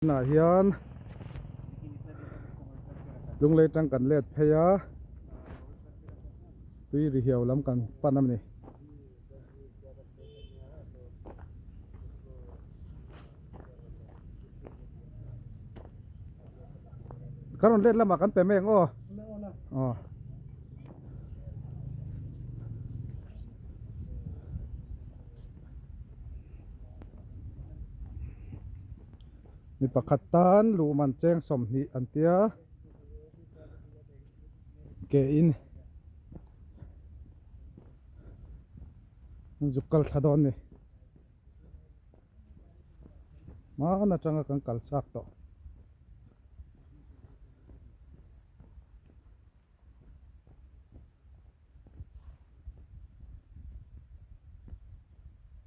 Tunah hian Lunglei tang kan let phei a, tui ri hiau lam kan pan a ni. Kan rawn let lamah kan pe mai ang aw. Aw. Mi pakhat tan luhman cheng 20 an tia ke in an zuk kal thla dawn a ni hmaan atanga kan kal chak tawh.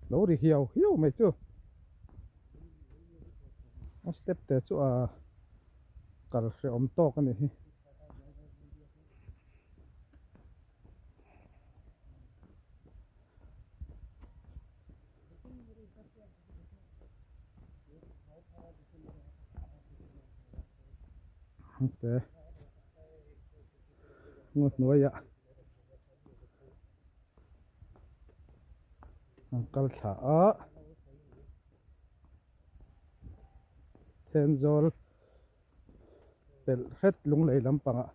Lo ri hiau hiau mai chu a step te chu a kal hrehawm tawk a ni hi. Te ngaw hnuaiah an kal thla a Thenzawl pelh hret Lunglei lampangah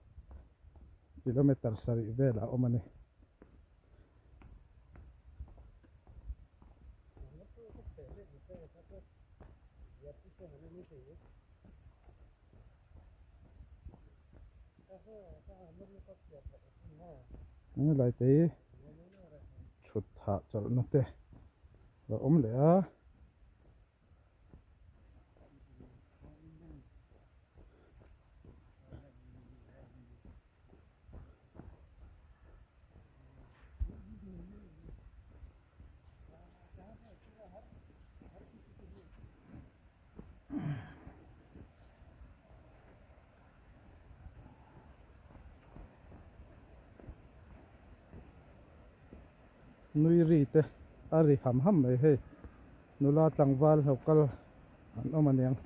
kilometer sarih velah a awm a ni. Helai te hi thut thah chawlhna te a awm leh a. Nui ri te a ri ham ham mai hei nula tlangval ho kal an awm aniang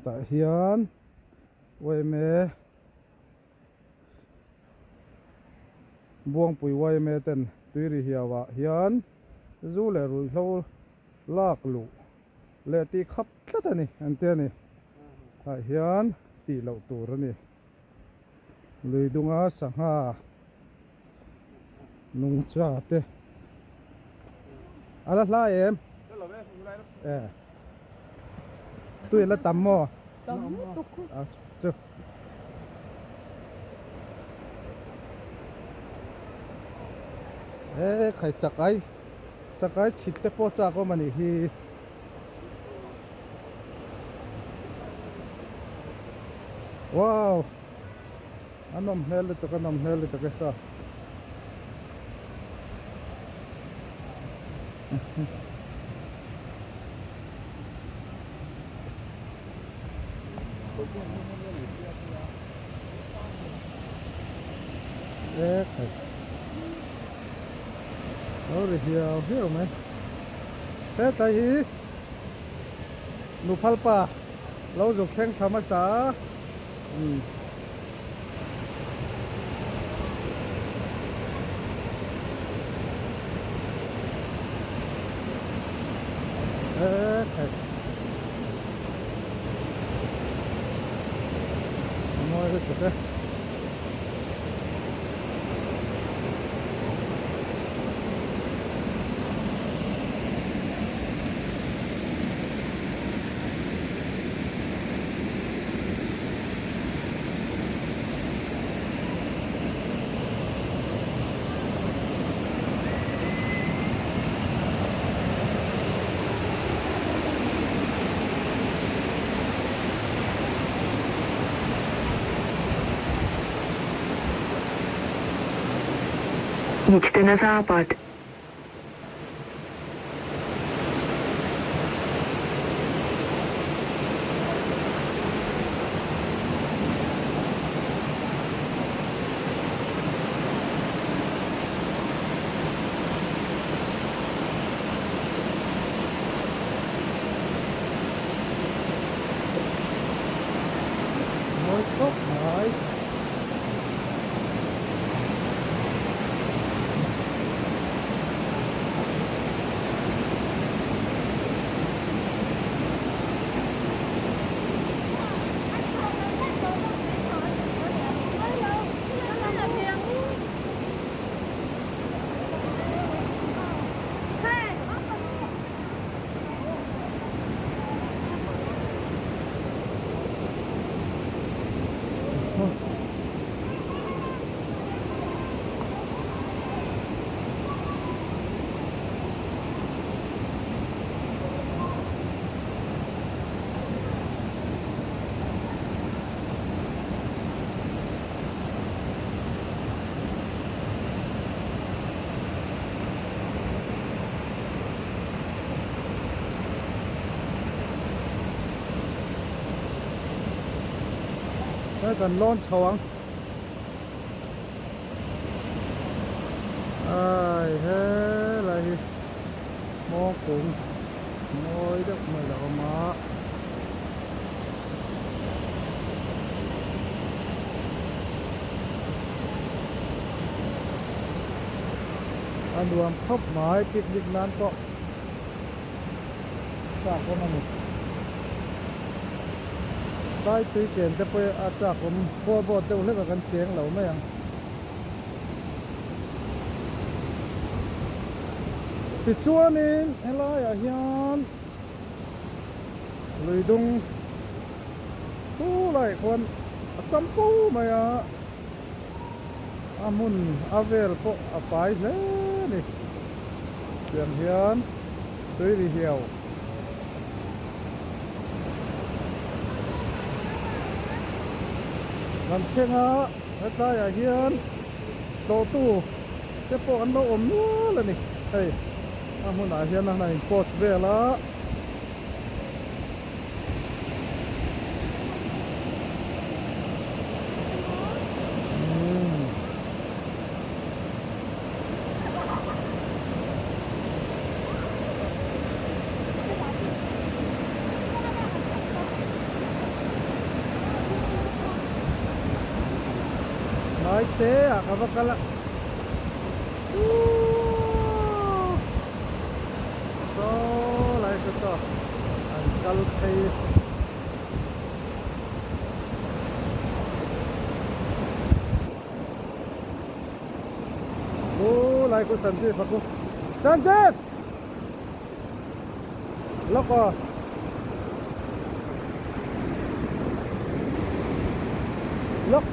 tah hian yma Buangpui yma ten tui ri hiau ah hian zu leh ruihhlo lak luh leh tih khap tlat a ni an ti a ni tah hian tih loh tur a ni lui dunga sangha nungcha te a la hlai em e tui a la tam maw a chu. He khai chakai chakai chhit te pawh chak awm a nih hi. Wow a nawm hmel lutuk a nawm hmel lutuk e saw. E khai lo ri hiau hiau mai hetlai hi nuphal pa lo zuk thleng thla hmasa umm. A mawi lutuk e. Idź na západ. khawp mai. Hei kan lawn chho ang ai helai hi hmawngkung mawi deuh mai a awm a. A nuam khawp mai picnic nan pawh chak awm a ni. Tlai tui chen te pawh a chak awm khua bawt deuh hlek a kan cheng lo mai ang. Tichuanin helaiah hian lui dung thu laiah khuan a cham fo mai a. A hmun a vel pawh a fai hle a ni. Tiang hian tui ri hiau. Kan thleng a, hetlaiah hian tlawhtu te pawh an lo awm nual a ni. Hei a hmunah hian a han in post vel a. Hnai te ah ka va kal a. Saw lai chu saw an kal phei. Chu lai khu Sanjeev a khu. Sanjeev! Lawk aw. Lawk.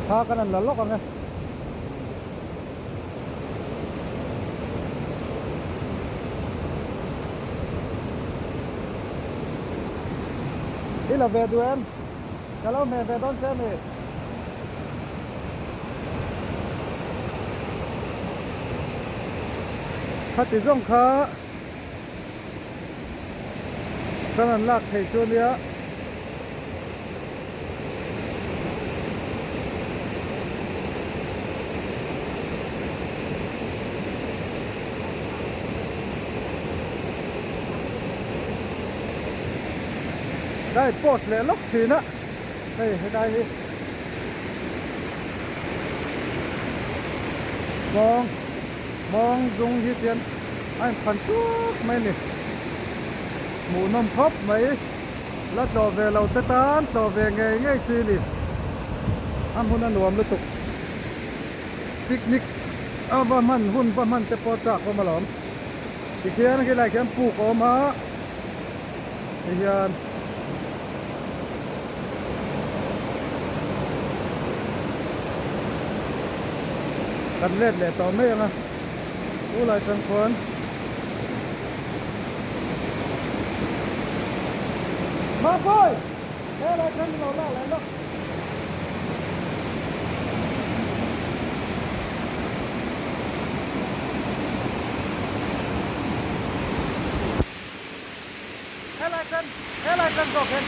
Kha kan han la lawk ang e. I la ve duh em? Ka lo hmeh ve dawn che a ni. Khati zawng kha kan han lak theih chu ania. Ka in post leh lawk thin a, hei helai hi mawng mawng dung hi tian a in phan chuk mai a ni hmuhnawm khawp mai. La tlawh ve lo te tan tlawh ve ngei ngei chi ni. A hmun a nuam lutuk. Picnic a va hman hun va hman te pawh chak awm alawm. Tikhian khilai khian puk a awm a tihian kan let leh tawh mai ang a chulai tang khuan. Mapui! Helai khan min lo lak leh lawk. Helai atang zawk hian.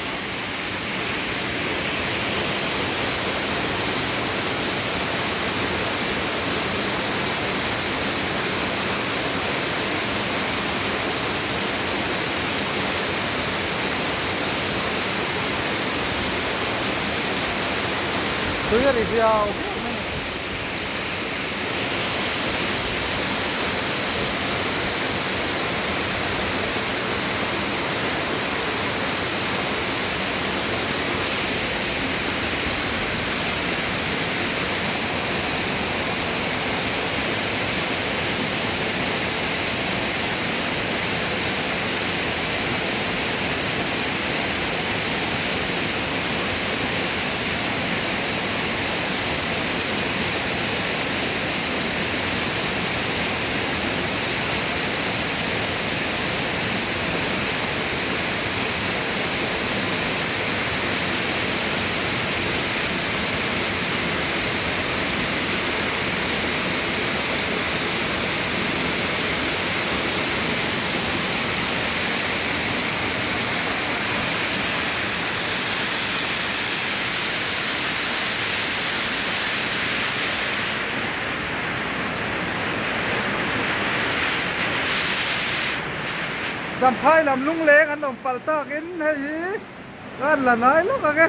Tui a ri viau viau mai a ni. Champhai lam lungleng an awm palh takin hei hi ka han la nai lawk ang e.